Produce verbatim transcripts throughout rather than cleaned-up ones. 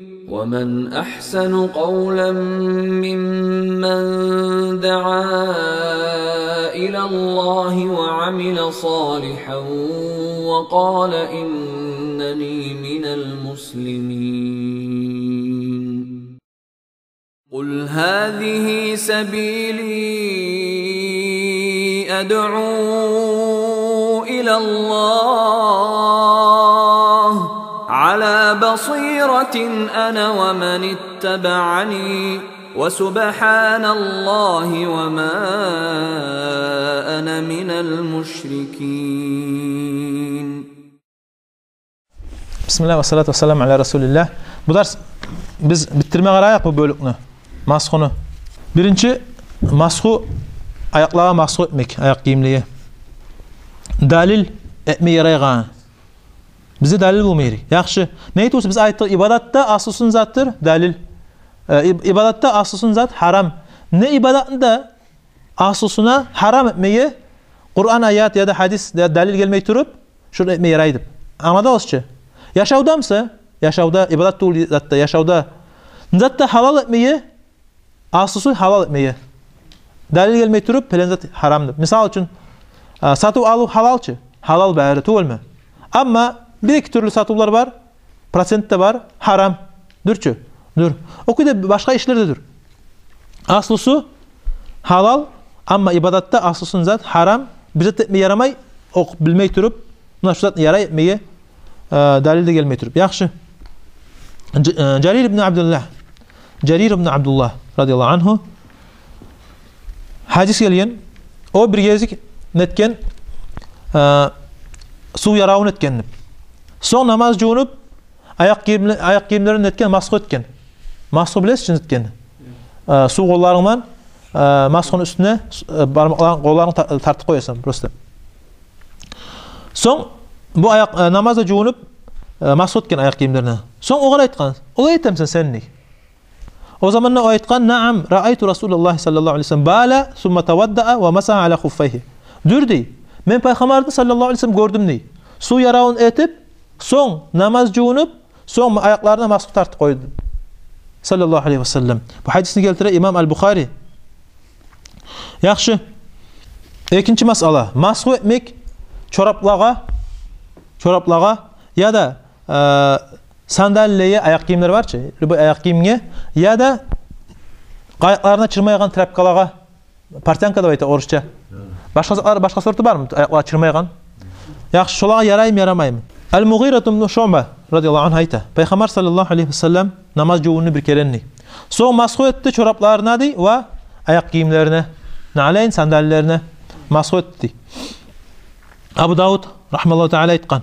ومن أحسن قولا ممن دعا إلى الله وعمل صالحا وقال إنني من المسلمين. قل هذه سبيلي أدعو إلى الله على بصيرة أنا ومن اتبعني وسبحان الله وما أنا من المشركين. Бисмиллагь, ва салату ва салам аля расулиллагь. Бу дарс биз битдирме къарайыкъ бу бёлюкню. Масхуну. Биринчи, масху, аякълагъа масху этмек, аякъ гийимлеге. Далил этме ярайгъан. Бизде далил болма ярай. Яхшы. Неге тюгюл буса биз айтдыкъ, ибадатда аслусун затдыр далил. Э, иб-, ибадатда аслусун зат гьарам. Не ибадатны да аслусуна гьарам этмеге Къуран аят яда гьадис да-, далил гелмей туруп, шуну этме ярай деп. Англадыгъыз чы? Яшавда буса, яшавда, ибадат тюгюл затда, яшавда, затда гьалал этмеге, аслусу гьалал этмеге. Далил гелмей туруп, пелен зат гьарам деп. Мисал учун, а, сатыв-алыв гьалал чы, гьалал бары, тюгюлмю? Амма бир-эки тюрлю сатывлар бар, процент де бар, гьарам. Дюр чю? Дюр. О кюйде башгъа ишлер де дюр. Аслусу гьалал, амма ибадатда аслусун зат гьарам, бир зат этме ярамай, окъ билмей туруп, муна шу затны ярай этмеге, э, далил де гелмей туруп. Яхшы. Ж-, э, Жарир ибн Абдуллагь, Жарир ибн Абдуллагь радияллагьу ангьу гьадис гелген, о бир гезик нетген, э, сув яравун этген деп. Сонг намаз жувунуп, аякъ гийимле-, аякъ гийимлерин нетген, масху этген. Масху билесиз чи нетгенни? Э, сув къолларынг булан, э, масхуну уьстюне, э, бармакъларын, къолларынг та-, тартып къоясан просто. Сонг бу аякъ, э, намазда жувунуп, э, масху этген аякъ гийимлерине. Сонг огъар айтгъан: «Олай этемисен сен?» – дей. О заманда о айтгъан: «Наам, раайту Расулаллагь саллаллагьу алайгьи ва саллам бала, сумма таваддаа ва масагьа аля хуффайгьи». Дюр, дей. Мен Пайхаммарны саллаллагьу алайгьи ва саллам гёрдюм, дей. Сув яравун этип, сонг намаз жувунуп, сонг аякъларына масху тартып къойду, саллаллагьу алайгьи ва саллам. Бу гьадисни гелтире имам Аль-Бухари. Яхшы. Экинчи масъала. Масху этмек чораплагъа, чораплагъа яда, э, сандалилеге, аякъ гийимлер бар чы, любой аякъ гийимге, яда къаякларына чырмайгъан тряпкалагъа, портянка деп айта орусча. Башгъа затлар, башгъа сорту бармы, аякълар чырмайгъан? Яхшы, шолагъа яраймы, ярамаймы? Аль-Мугъират ибн Шуъба радияллагьу ангьу айта: Пайхаммар саллаллагьу алайгьи ва саллам намаз жувунду бир керен, дей. Сонг масху этди чорапларына, дей, ва аякъ гийимлерине, наълайн, сандалилерине масху этди, дей. Абу Давуд рагьимагьуллагьу таала айтгъан.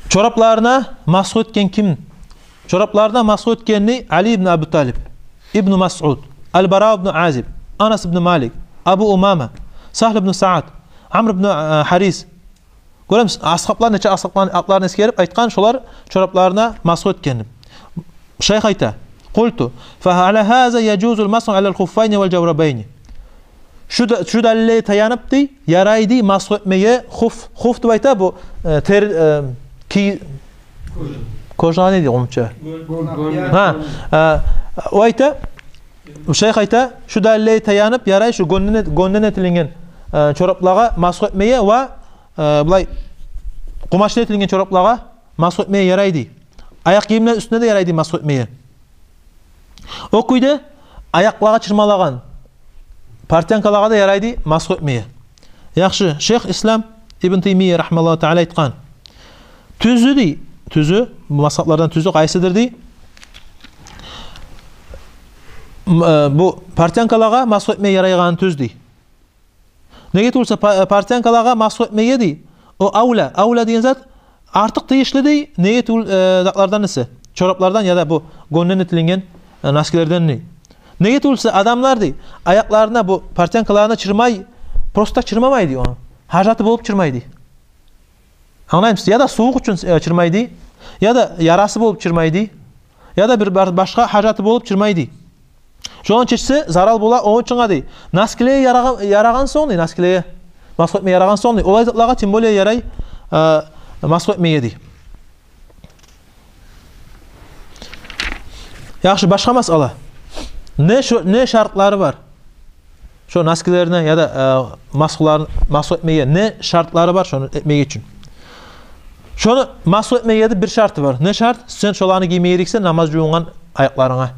Чорапларына масху этген ким? Чорапларына масху этгени Али ибн Абу Талиб, Ибн Масъуд, Аль-Бара ибн Азиб, Анас ибн Малик, Абу Умама, Сагьл ибн Саад, Амр ибн, э, Гьарис. Гёремисиз, асгьаблар, нече асгьабланы атларын эсгерип айтгъан, шолар чорапларына масху этген. Шайх айта: «Къулту, фа аля гьаза яжузул масху аляль хуффайни валь жаврабайни». Шу да-, шу далиллеге таянып, дей, ярай, дей, масху этмеге хуф, хуф деп айта бу, э, тер-, э, ки-, кожа не дей къумча? Гён. Гьа, э, о айта, шайх айта, шу далиллеге таянып, ярай шу гёнден эт-, гёнден этилинген, э, чораплагъа масху этмеге ва, э, булай къумачдан этилинген чораплагъа масху этмеге ярай, дей. Аякъ гийимлени уьстюне де ярай, дей, масху этмеге. О кюйде аякълагъа чырмалагъан портянкалагъа да ярай, дей, масху этмеге. Яхшы, шайх Ислам Ибн Таймия рагьимагьуллагьу таала айтгъан: «Тюзю, дей, тюзю, бу мазгьаблардан тюзю къайсыдыр?» – дей. М-, э, бу портянкалагъа масху этмеге ярайгъаны тюз, дей. Неге тюгюл буса па-, портянкалагъа масху этмеге, дей, о авла, авла деген зат артыкъ тийишли, дей, неге тюгюл, э, затлардан эсе, чораплардан яда бу гёнден этилинген, э, носкилерден, дей. Неге тюгюл буса адамлар, дей, аякъларына бу портянкаларына чырмай, просто так чырмамай, дей, ону. Гьажаты болуп чырмай, дей. Англаймысыз? Яда сувукъ учун, э, чырмай, дей, яда ярасы болуп чырмай, дей, яда бир бар-, башгъа гьажаты болуп чырмай, дей. Шону чечсе, зарал бола, ону учун, дей, носкилеге ярагъан, ярагъан сонг, дей, носкилеге масху этмеге ярагъан сонг, дей, олай затлагъа тем более ярай, э, масху этмеге, дей. Яхшы, башгъа масъала. Не шо-, не шартлары бар? Шо носкилерине яда, э, масхулар-, масху этмеге не шартлары бар шону этмеге учун? Шону масху этмеге де бир шарты бар. Не шарт? Сен шоланы гийме герексен намаз жувунгъан аякъларынга.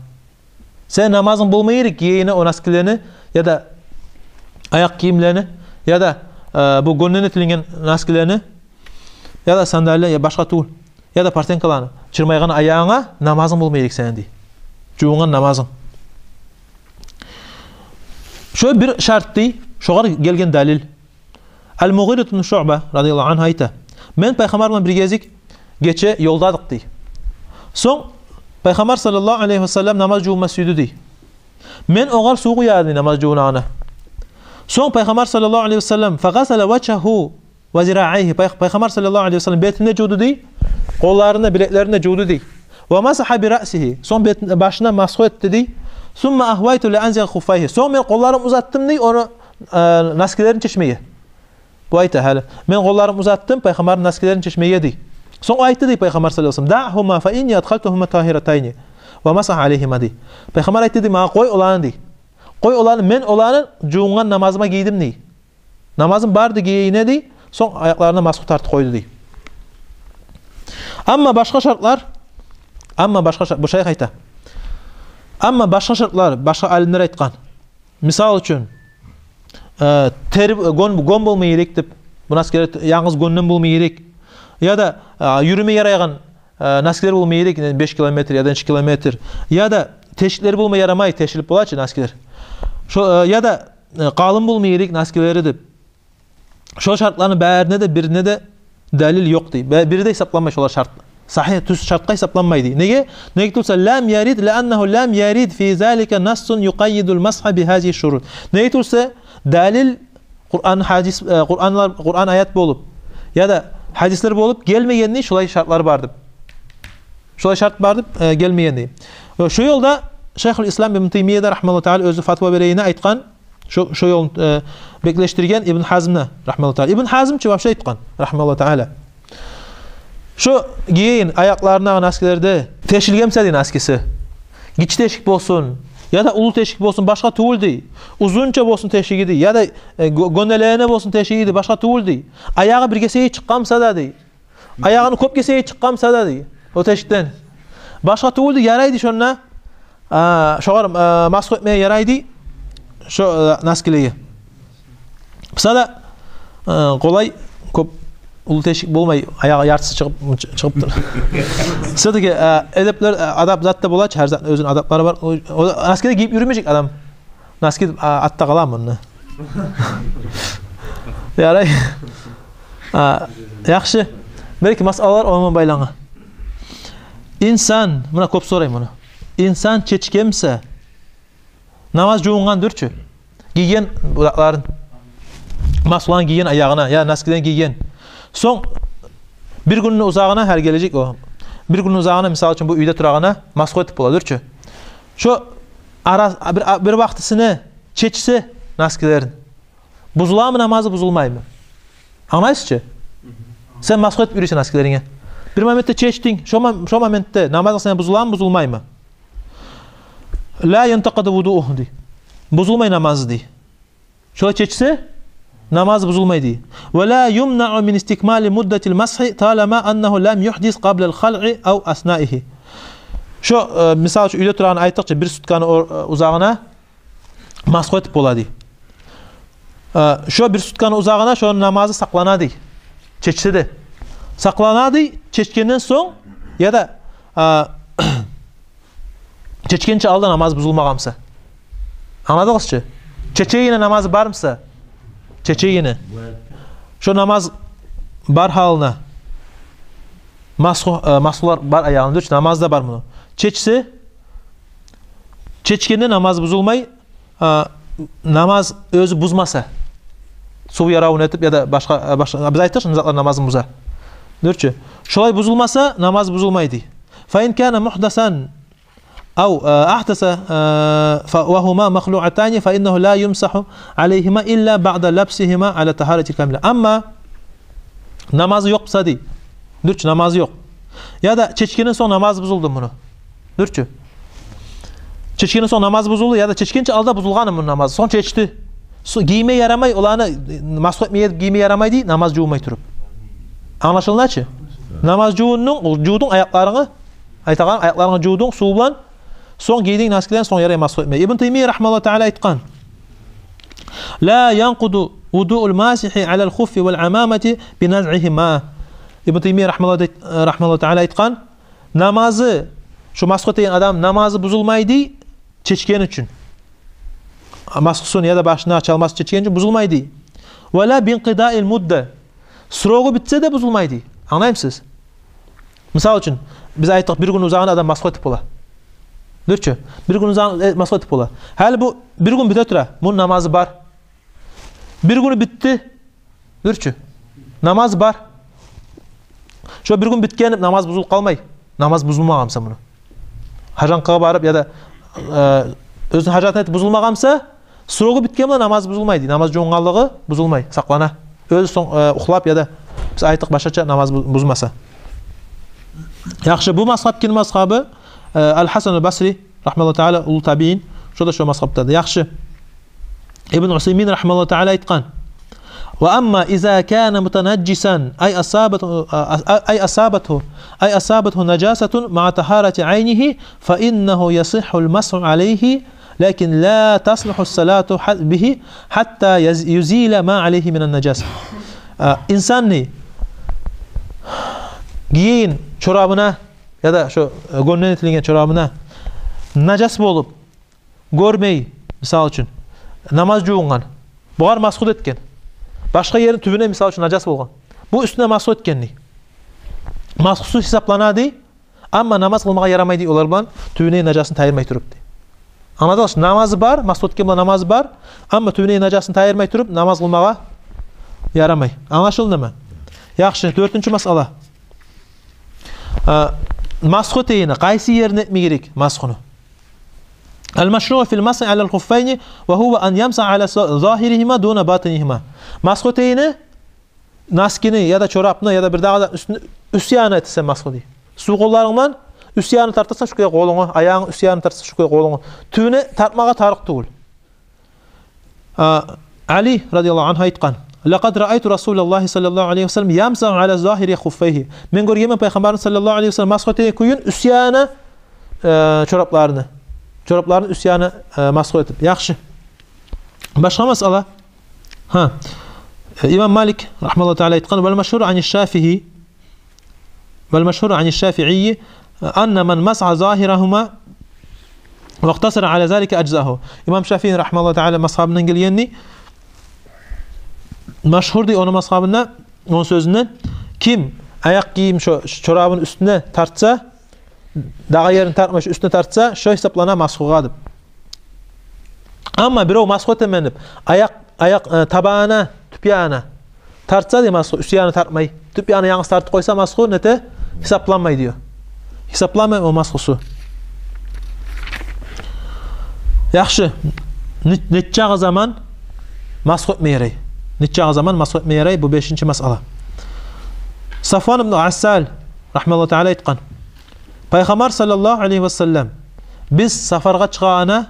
Сен намазынг болма герек гийгенине о носкилени яда аякъ гийимлени, яда, э, бу гёнден этилинген носкилени, яда сандалия, я башгъа тюгюл, яда портянкаланы чырмайгъан аягъынга намазынг болма герек сени, дей. Жувунгъан намазынг. Шо бир шарт, дей, шогъар гелген далил. Ал-Мугъират ибн Шуъба радияллагьу ангьу айта: «Мен Пайхаммар булан бир гезик гече ёлдадыкъ», — дей. Сонг Пайхаммар саллаллагьу алайгьи васаллам намаз жувунма сюйдю, дей. Мен огъар сув къуя эдим намаз жувунагъына. Сонг Пайхаммар саллаллагьу алайгьи васаллам: «Фагъасала важгьагьу ва зираайгьи». Пай-, Пайхаммар саллаллагьу алайгьи васаллам бетин де жувду, дей, къолларын да, билеклерин де жувду, дей. «Ва масагьа би раъсигьи». Сонг бетин, башына масху этди, дей. «Сумма агьвайту ли анзиъа хуффайгьи». Сонг мен къолларым узатдым, дей, ону, э, носкилерин чечмеге. Бу айта гьали: «Мен къолларым узатдым Пайхаммарны носкилерин чечмеге», — дей. Сонг о айтды, дей, Пайхаммар саллаллагьу алайгьи васаллам: «Даъгьума фа инни адхалтугьума тагьиратайни ва масагьа алайгьима», — дей. Пайхаммар айтды, дей, магъа: «Къой оланы, — дей. — Къой оланы, мен оланы жувунгъан намазыма гийдим», — дей. Намазым барды гийгенине, дей. Сонг аякъларына масху тартып къойду, дей. Амма башгъа шартлар, амма башгъа шар-, бу шайх айта. Амма башгъа шартлар, башгъа алимлер айтгъан. Мисал учун, э, тери, гён, гён болма герек деп, бу носкилер янгыз гёнден болма герек. Яда, э, юрюме ярайгъан, э, носкилер болма герек, яни беш километр яда нече километр. Яда тешиклер болма ярамай, тешилип бола чы носкилер. Шо, э, яда, э, къалын болма герек носкилери деп. Шо шартланы барына да, бирине де далил ёкъ, дей. Бе-, бири де гьисапланмай шолар шарт. Сагьигь, тюз шартгъа гьисапланмай, дей. Неге? Неге тюгюлсе, «лам ярид, лианнагьу лам ярид фи залика нассун юкъаййидул масгьа би гьазигьи шурут». Неге тюгюлсе, далил, Къуран, гьадис, э, Къуранлар, Къуран аят болуп, яда гьадислер болуп гелмеген, дей, шолай шартлар бар деп. Шолай шарт бар деп, э, гелмеген, дей. Ва шо ёлда Шайхул Ислам ибн Таймия да, рагьмагьуллагьу таала, оьзю фатва берегенине айтгъан, шо, шо ёлну, э, беклешдирген Ибн Гьазмны, рагьмагьуллагьу таала. Ибн Гьазм чы вообще айтгъан, рагьмагьуллагьу таала: шо гийген аякъларындагъы носкилерде тешилген буса, дей, носкиси, гиччи тешик болсун яда уллу тешик болсун, башгъа тюгюл, дей. Узунча болсун тешиги, дей, яда, э, гё-, гёнелеге болсун тешиги, дей, башгъа тюгюл, дей. Аягъы бир гесеги чыкъгъан буса да, дей. Аягъыны кёп гесеги чыкъгъан буса да, дей, о тешикден. Башгъа тюгюл, дей, ярай, дей, шонда, а, шогъар, а, масгьу этмеге ярай, дей, шо, а, носкилеге. Буса да, а, къолай, кёп уллу тешик болмай, аягъы яртысы чыгъып, чы-, чыгъып тура. Всё-таки, а, эдеплер, а, адап зат да бола чы, гьар затны оьзюню адаплары бар. О, о носкиле гийип юрюмежек адам. Носки, а, артда къала мунда. Ярай. А, яхшы. Бир-эки масъалалар ону булан байлангъан. Инсан, муна кёп сорай муну. Инсан чечген буса, намаз жувунгъан дюр чю, гийген бу затларын, масгьуланы гийген аягъына, я носкилени гийген. Сонг бир гюнню узагъына, гьали гележек о, бир гюнню узагъына, мисал учун, бу уьйде турагъына масгьу этип бола дюр чю. Шо ара, бир, бир вакътисине чечсе носкилерин, бузуламы намазы, бузулмаймы? Англайсыз чы? Сен масгьу этип юрюйсен носкилеринге. Бир моментде чечдинг, шо мом-, шо моментде намазынг сени бузуламы, бузулмаймы? Ла янтакъаду вудуугьу, дей. Бузулмай намазы, дей. Шолай чечсе, намазы бузулмай, дей. Ва ла юмнаъу мин истикмали муддатил масгьи талама аннагьу лам юхдис къаблал халъи ав аснаигьи. Шо, э, мисал учун, уьйде турагъанны айтдыкъ чы, бир сутканы ор-, э, узагъына масгьу этип бола, дей. Э, шо бир сутканы узагъына шону намазы сакълана, дей. Чечсе де сакълана, дей, чечгенден сонг, яда, э, чечгенче алда намаз бузулмагъан буса. Англадыгъыз чы? Чечегенине намазы бар буса, чечегенине, шо намаз бар гьалына, масгьу, э, масгьулар бар аягъында, дюр чю, намаз да бар муну. Чечсе, чечгенде намаз бузулмай, э, намаз оьзю бузмаса, сув яравун этип яда башгъа, э, башгъа, биз айтдыкъ чы, затлар намазын буза, дюр чю. Шолай бузулмаса, намаз бузулмай, дей. Фа ин кана мухдасан ав, э, агьдаса, э, фа, ва гьума махлуатани, фа иннагьу ла юмсагьу алайгьима илла баъда лабсигьима ала тагьаратин камила. Амма намазы ёкъ буса, дей. Дюр чю, намазы ёкъ. Яда чечгенден сонг намазы бузулду муну, дюр чю. Чечгенден сонг намаз бузулду, яда чечгинче алда бузулгъан муну намазы. Сонг чечди. Со-, гийме ярамай, оланы, э, масху этме гелип гийме ярамай дей, намаз жувмай туруп. Англашылдымы чы? Намаз жувдунг, жувдунг аякъларынгны, айтагъан, аякъларынгны жувдунг сув булан, сонг гийдинг носкилени, сонг ярай масху этме. Ибн Таймия рахмаллагьу таала айтгъан: «Ла янкъуду вудуул масихи алал хуффи вал амамати би назъигьима». Ибн Таймия рахмаллагьу, рахмаллагьу таала айтгъан: намазы, шо масху этеген адам намазы бузулмай дей, чечгени учун. А, масхусун яда башына чалмасын чечгени учун бузулмай дей. «Ва ла бинкъидаил мудда». Срогу битсе де бузулмай дей. Англаймысыз? Мисал учун, биз айтдыкъ, бир гюн узагъына адам масху этип бола. Дюр чю? Бир гюн узагъына, э, масху этип бола. Гьали бу бир гюн бите тура, муну намазы бар. Бир гюню битди. Дюр чю? Намаз бар. Шо бир гюн битген намаз бузулуп къалмай. Намаз бузулмагъан буса муну. Гьажатлыкъгъа барып яда, э, оьзюню гьажатын этип бузулмагъан буса, срогу битген булан намаз бузулмай дей. Намаз жувунгъанлыгъы бузулмай, сакълана. Оьзю сонг, э, ухлап яда, биз айтдыкъ, башгъача намаз бу-, бузулмаса. Яхшы, бу мазгьаб ким мазгьабы? Э, Ал-Гьасан аль-Басри, рахмаллагьу таала, уллу табиин, шо да шо мазгьабда. Яхшы. Ибн Усаймин рахмаллагьу таала айтгъан: «Ва амма иза кана мутанажжисан, ай асабатгьу, а, а, ай асабатгьу, ай асабатгьу нажасатун маъа тагьарати айнигьи, фа иннагьу ясиххул масгьу алайгьи, лакин ла таслугьу салату гьа-, бигьи гьатта яз-, юзила ма алайгьи минан нажаса». А, инсанны гийген чорабына яда шо, э, гёнден этилген чорабына нажас болуп, гёрмей, мисал учун, намаз жувунгъан. Бугъар масгьу да этген. Башгъа ерни тюбюне, мисал учун, нажас болгъан. Бу уьстюне масгьу этген дей. Масгьусу гьисаплана дей, амма намаз къылмагъа ярамай дей олар булан, тюбюне нажасын тайдырмай туруп дей. Англадыгъыз чы, намазы бар, масгьу этген булан намазы бар, амма тюбюне нажасын тайдырмай туруп намаз къылмагъа ярамай. Англашылдымы? Яхшы, дёртюнчю масъала. А, масгьу этегени къайсы ерине этме герек масгьуну? Ал-машруъу фил масгьи алал хуффайни ва гьува ан ямсагьа ала за-, загьиригьима дуна батинигьима. Масгьу этегени носкини яда чорапны яда бирдагъы да уьстюн, уьст янын этесен масгьу дей. Сув къолларынг булан уьст янын тартасан шу кюй къолунгну, аягъынгны уьст янын тартасан шу кюй къолунгну. Тюбюне тартмагъа тарыкъ тюгюл. А, Али радияллагьу ангьу айтгъан: «Лакъад раайту Расулаллагьи саллаллагьу алайгьи ва саллам ямсагьу ала загьири хуффайгьи». Мен гёргенмен Пайхаммарны саллаллагьу алайгьи ва саллам масгьу этеген кюйюн уьст яны, э, чорапларыны. Чорапларыны уьст яны, э, масгьу этип. Яхшы. Башгъа масъала. Гьа. Э, имам Малик рахмаллагьу таала айтгъан: «Вал машгьуру ани Шафии». «Вал машгьуру ани Шафии анна ман масагьа загьирагьума ва икътасара ала залика ажзаагьу». Имам Шафии рахмаллагьу таала мазгьабындан гелгенни, машгьур дей ону мазгьабында, ону сёзюнден, ким аякъ гийим шо чорабын уьстюне тартса, дагъы ерин тартмай, шо уьстюне тартса, шо гьисаплана масгьугъа деп. Амма бирев масгьу этемен деп, аякъ, аякъ, э, табанына, тюп янына тартса дей масгьу, уьст янын тартмай, тюп янын янгыз тартып къойса масгьу, нете, гьисапланмай дей. Гьисапланмай о масгьусу. Яхшы. Не-, нечагъы заман масгьу этме ярай? Нечагъы заман масгьу этме ярай? Бу бешинчи масъала. Сафван ибн Ассал рахмаллагьу таала айтгъан: Пайхаммар саллаллагьу алайгьи ва саллам, биз сапаргъа чыгъагъанда,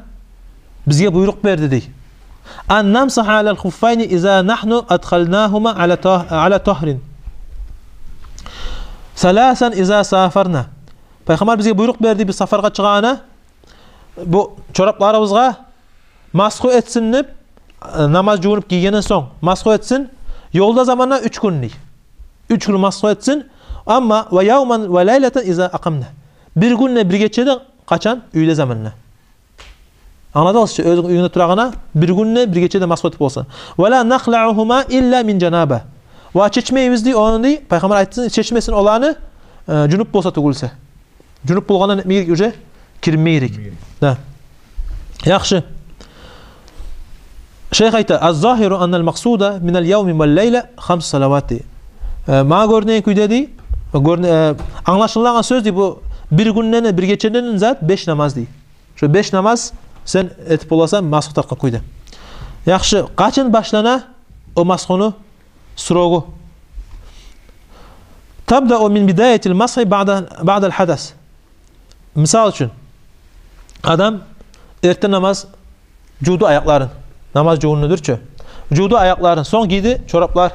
бизге буйрукъ берди дей. Ан намсагьа алал хуффайни иза нагьну адхалнагьума ала тагь-, ала тагьрин. Саласан иза сафарна. Пайхаммар бизге буйрукъ берди, биз сапаргъа чыгъагъанда, бу чорапларыбызгъа масгьу этсин деп, э, намаз жувунуп гийгенден сонг масгьу этсин. Ёлда заманда уьч гюн дей. Уьч гюн масгьу этсин. Амма ва явман ва лайлатан иза акъамна. Бир гюн де, бир гече де, къачан? Уьйде заманда. Англадыгъыз чы, оьзюнг уьюнгде турагъанда бир гюн де, бир гече де масгьу этип боласан. Ва ла нахлаъугьума илла мин жанаба. Ва чечмейбиз дей ону дей, Пайхаммар айтсын, чечмесин оланы, э, жунуп болса тюгюлсе. Жунуп болгъанда не этме герек уже? Киринме герек. Киринме герек. Да. Яхшы. Шейх айта: «Аз-загьиру аннал макъсуда минал явми вал лайла хамсу салавати». Э, магъа гёрюнеген кюйде дей, гёрюне-, э, англашылагъан сёз дей, бу бир гюнден, бир гечеден зат беш намаз дей. Шо беш намаз сен этип боласан масгьу тартгъан кюйде. Яхшы, къачан башлана о масгьуну срогу? Табдау мин бидаятил масгьи баъда, баъдал хадас. Мисал учун, адам Эртен намаз жувду аякъларын. Намаз жувунду, дюр чю. Жувду аякъларын. Сонг гийди чораплар.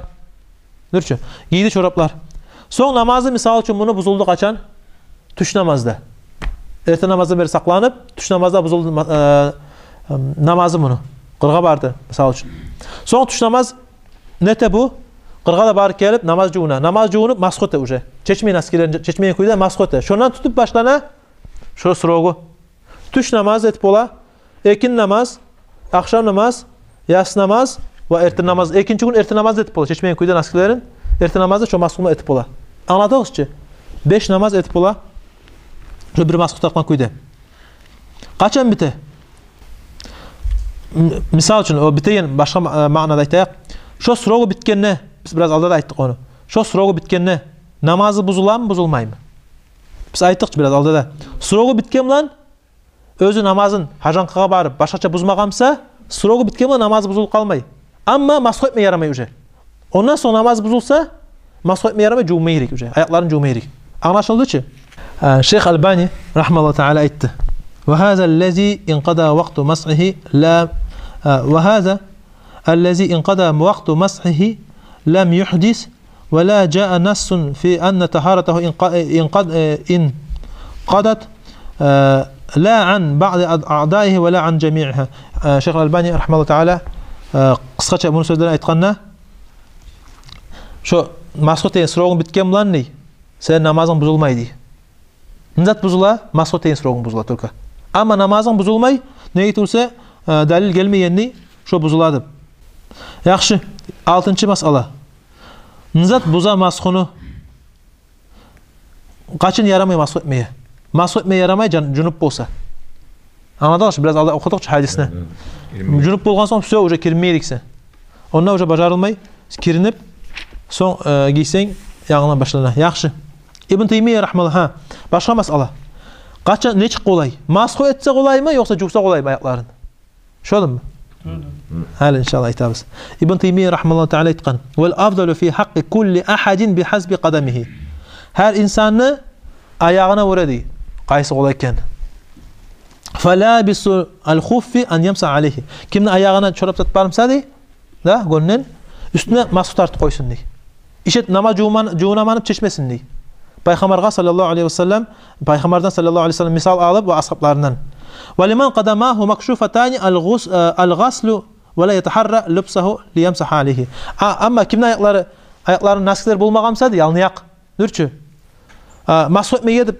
Дюр чю. Гийди чораплар. Сонг намазы, мисал учун, муну бузулду къачан? Тюш намазда. Эртен намаздан бери сакъланып, тюш намазда бузулду, э, э, намазы муну. Къыргъа барды, мисал учун. Сонг тюш намаз нете бу? Къыргъа да барып гелип, намаз жувуна. Намаз жувунуп, масгь эте уже. Чечмей носкилерин, чечмейген кюйде масгь эте. Шондан тутуп башлана шо срогу. Тюш намаз этип бола, экинни намаз, ахшам намаз, яссы намаз ва эртен намаз. Экинчи гюн эртен намаз этип бола, чечмейген кюйде носкилерин, эртен намазны шо масгь булан этип бола. Англадыгъыз чы? Беш намаз этип бола шо бир масгь тартгъан кюйде. Къачан бите? М-, мисал учун, о битеген башгъа ма-, э, маънада айтайыкъ. Шо срогу битгенде, биз бираз алда да айтдыкъ ону. Шо срогу битгенде намазы бузуламы, бузулмаймы? Биз айтдыкъ чы бираз алда да. Срогу битген булан оьзю намазын гьажанкъагъа барып, башгъача бузмагъан буса, срогу битген булан намазы бузулуп къалмай. Амма масгь этме ярамай уже. Ондан сонг намазы бузулса, масгь этме ярамай, жувма герек уже. Аякъларын жувма герек. Англашылды чы? Э, шейх Албани, рахмаллагьу таала, айтды: «Ва гьаза аллази инкъада вакъту масгьигьи ла, э, ва гьаза аллази инкъада вакъту масгьигьи лам юхдис, ва ла жаа нассун фи анна тагьаратагьу инкъа-, инкъад-, э, инкъадат, э, ла ан баъди ад-, аъдаигьи ва ла ан жамиигьа». Э, шейх Албани, рахмаллагьу таала, э, къысгъача муну сёзлерин айтгъанда, шо масгь этеген срогунг битген булан, дей, сени намазынг бузулмай, дей. Не зат бузула? Масгь этеген срогунг бузула только. Амма намазынг бузулмай, неге тюгюл эсе, э, далил гелмеген, дей, шо бузула деп. Яхшы, алтынчы масъала. Не зат буза масгьуну? Къачан ярамай масгь этмеге? Масгь этмеге ярамай, жан-, жунуп болса. Англадыгъыз чы, бираз алда охудукъ чу гьадисни. Жунуп болгъан сонг, всё, уже киринме герексен. Онда уже бажарылмай, киринип, сонг, э, гийсенг, янгыдан башлана. Яхшы. Ибн Таймия рахмаллагь, гьа, башгъа масъала. Къачан, нечик къолай? Масгь этсе къолаймы, ёкъса жувса къолаймы аякъларын? Шолуму? Гьали, иншаллагь, айтабыз. Ибн Таймия рахмаллагьу таала айтгъан: «Вал афдалу фи хьакъкъи кулли ахьадин бихьасби къадамигьи». Гьар инсанны аягъына гёре, дей, къайсы къолай экен. «Фалабису аль-хуффи ан ямсагьа алейгьи». Кимни аягъына чорап зат бар буса, дей, да, гёнден, уьстюне масгь тартып къойсун, дей. Ишет, намаз жувунман-, жувунаман деп чечмесин, дей. Пайхаммаргъа, саллаллагьу алейгьи ва саллам, Пайхаммардан, саллаллагьу алейгьи ва саллам, мисал алып ва асгьабларындан. «Ва лиман къадамагьу макшуфатани аль-гъус-, э, аль-гъаслу ва ла ятагьарра лубсагьу лиямсагьа алейгьи». А, амма кимни аякълары, аякъларында носкилер болмагъан буса, дей, ялныякъ, дюр чю, а, масгь этмеге деп,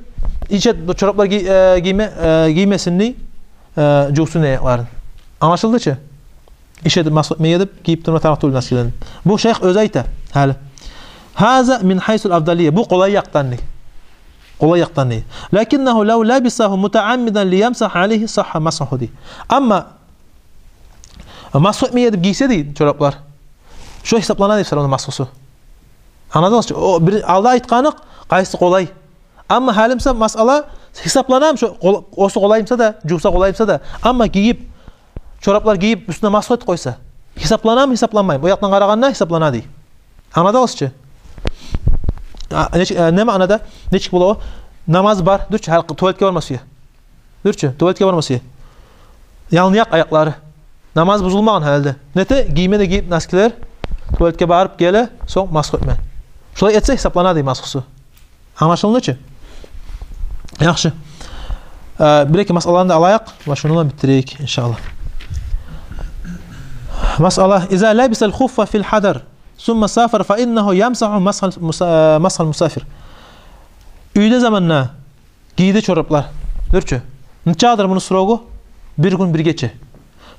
ишет, бу чораплар гий-, э, гийме-, э, гиймесин, дей, э, жувсун аякъларын. Англашылды чы? Ишет, масгь этмеге деп гийип турма тарыкъ тюгюл носкилерин. Бу шейх оьзю айта гьали. «Гьаза мин хьайсуль афдалия». Бу къолай якъдан, дей. Къолай якъдан, дей. «Лакиннагьу лав лабисагьу мутаъаммидан лиямсагьа алейгьи саххьа масгьугьу», дей. Амма масгь этмеге деп гийсе, дей, чораплар, шо гьисаплана, дей, всё равно масгьусу. Англадыгъыз чы? О бир алда айтгъаныкъ, къайсы къолай. Амма гьали буса масъала гьисапланамы, шо къол-, оьзю къолай буса да, жувса къолай буса да. Амма гийип, чораплар гийип, уьстюне масгь этип къойса, гьисапланамы, гьисапланмаймы? О якъдан къарагъанда гьисаплана, дей. Англадыгъыз чы? А, нечик, э, не маънада? Нечик бола о? Намаз бар, дюр чю, гьали туалетге барма сюе. Дюр чю, туалетге барма сюе. Ялныякъ аякълары. Намаз бузулмагъан гьалда. Нете, гийме де гийип носкилер, туалетге барып геле, сонг масгь этме. Шолай этсе, гьисаплана, дей, масгьусу. Англашылды чы? Яхшы. Э, бир-эки масъаланы да алайыкъ ва шуну булан битдирейик, иншаллагь. Масъала: «Иза лабисаль хуффа филь хьадар, сумма сафар, фа иннагьу ямсагьу масгьаль муса-, э, масгьаль мусафир». Уьйде заманда гийди чораплар, дюр чю. Нечакъдыр муну срогу? Бир гюн, бир гече.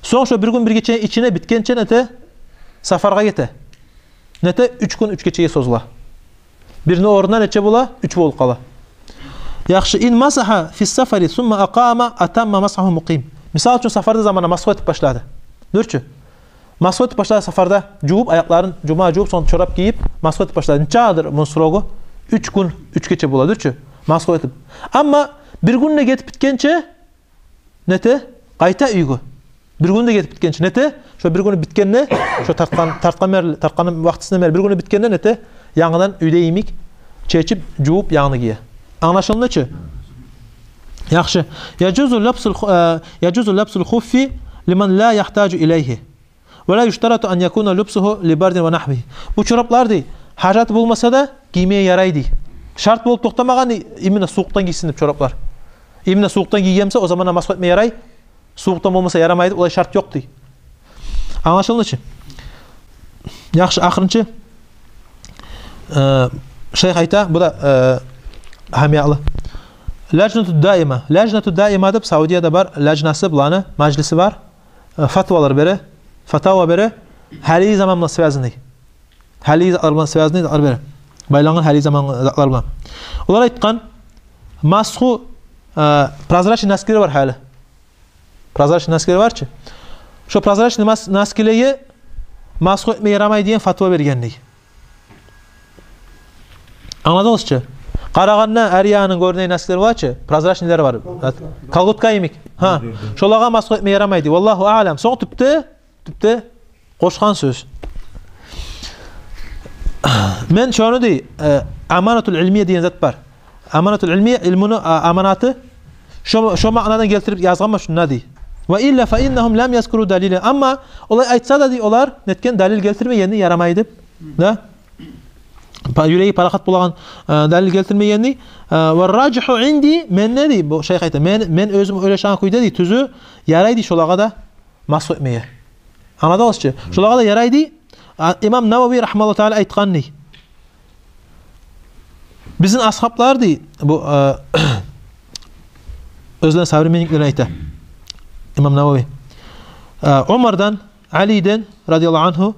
Сонг шо бир гюн, бир гечени ичине битгенче нете? Сафаргъа гете. Нете? Уьч гюн, уьч гечеге созула. Бирини орнуна нече бола? Уьч болуп къала. Яхшы, «ин масагьа фис сафари сумма акъама атамма масгьагьу мукъим». Мисал учун, сафарда заманда масгь этип башлады, дюр чю. Масгь этип башлады сафарда, жувуп, аякъларын жувма жувуп, сонг чорап гийип, масгь этип башлады. Нечакъдыр муну срогу? Уьч гюн, уьч гече бола, дюр чю, масгь этип. Амма бир гюн де гетип битгенче нете? Къайта уьйге. Бир гюн де гетип битгенче нете? Шо бир гюню битгенде, шо тартгъан, тартгъан мер-, тартгъан вакътисинден бери бир гюню битгенде нете? Янгыдан уьйде йимик чечип, жувуп, янгыны гие. Англашылды чы? Яхшы. Яжузу лубсул ху-, э, яжузу лубсул хуффи лиман ла яхтажу илайгьи. Ва ла юштарату ан якуна лубсугьу ли бардин ва нагьвигьи. Бу чораплар, дей, гьажаты болмаса да, гиймеге ярай, дей. Шарт болуп токътамагъан, дей, именно сувукъдан гийсин деп чораплар. Именно сувукъдан гийген буса, о заманда масгь этме ярай. Сувукъдан болмаса, ярамайды, олай шарт ёкъ, дей. Англашылды чы? Яхшы, ахырынчы, э, шайх айта, бу да, э, гьамиялы. Лажнату даима. Лажнату даима деп Саудияда бар, лажнасы, буланы мажлиси бар. Э, фатвалар бере, фатава бере. Гьали заман булан связанный. Гьали затлар булан связанный затлар бере. Байлангъан гьали заман затлар булан. Олар айтгъан, масгьу, э, прозрачный носкилер бар гьали. Прозрачный носкилер бар чы. Шо прозрачный мас-, носкилеге масгьу этме ярамай деген фатва берген, дей. Англадыгъыз чы? Къарагъанда гьар ягъындан гёрюнеген носкилер бар чы, прозрачныйлер бар. Колготка йимик. Гьа, шолагъа масгьу этме ярамай, дей. Валлагьу аълам. Сонг тюпде, тюпде къошгъан сёз. Мен шону, дей, э, аманатул илмия деген зат бар. Аманатул илмия, илмуну, а, аманаты. Шо, шо маънадан гелтирип язгъанман шунда, дей. Ва илла фа иннагьум лам язкуру далилан. Амма олай айтса да, дей, олар нетген, далил гелтирмеген, дей, ярамай деп. Да? Па-, юреги парахат болагъан, э, далил гелтирмеген, дей. Э, ва ражигьу инди, менде, дей, бу шайх айта, мен, мен оьзюм ойлашагъан кюйде, дей, тюзю, ярай, дей, шолагъа да масгьу этмеге. Англадыгъыз чы? Шолагъа да ярай, дей. А, имам Навави рагьимагьуллагьу таала айтгъан, дей. Бизин асгьаплар, дей, бу, э, оьзлени современниклерин айта имам Навави. Э, Омардан, Алиден, радияллагьу ангьу,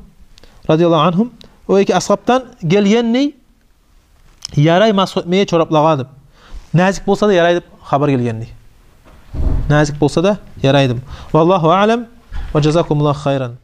радияллагьу ангьум, о эки асгьапдан гелген, дей, ярай масгьу этмеге чораплагъа деп. Назик болса да ярай деп хабар гелген, дей. Назик болса да ярай деп. Валлагьу аълам ва жазакумуллагьу хайран.